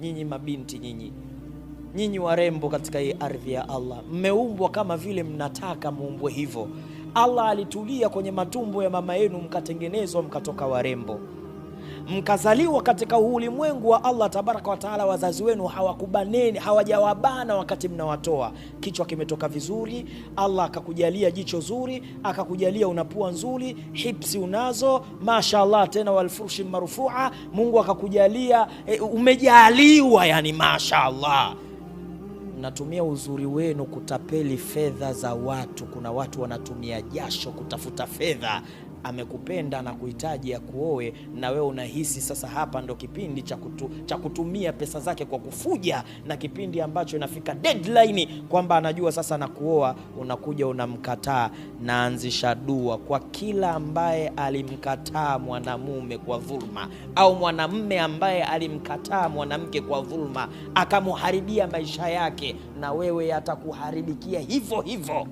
Nyinyi mabinti, nyinyi nyinyi warembo katika hii ardhi ya Allah, mmeumbwa kama vile mnataka muumbwe hivyo. Allah alitulia kwenye matumbo ya mama yenu, mkatengenezwa mkatoka warembo, mkazaliwa katika huu ulimwengu wa Allah tabaraka wa taala. Wazazi wenu hawakubaneni, hawajawabana wakati mnawatoa. Kichwa kimetoka vizuri, Allah akakujalia jicho zuri, akakujalia una pua nzuri, hipsi unazo, mashallah, tena walfurushi marufua. Mungu akakujalia umejaliwa, yani mashallah. Mnatumia uzuri wenu kutapeli fedha za watu. Kuna watu wanatumia jasho kutafuta fedha. Amekupenda na kuhitaji akuoe, na wewe unahisi sasa hapa ndo kipindi cha kutumia pesa zake kwa kufuja, na kipindi ambacho inafika deadline kwamba anajua sasa nakuoa, unakuja unamkataa. Naanzisha dua kwa kila ambaye alimkataa mwanamume kwa dhulma, au mwanamume ambaye alimkataa mwanamke kwa dhulma, akamuharibia maisha yake, na wewe atakuharibikia hivyo hivyo.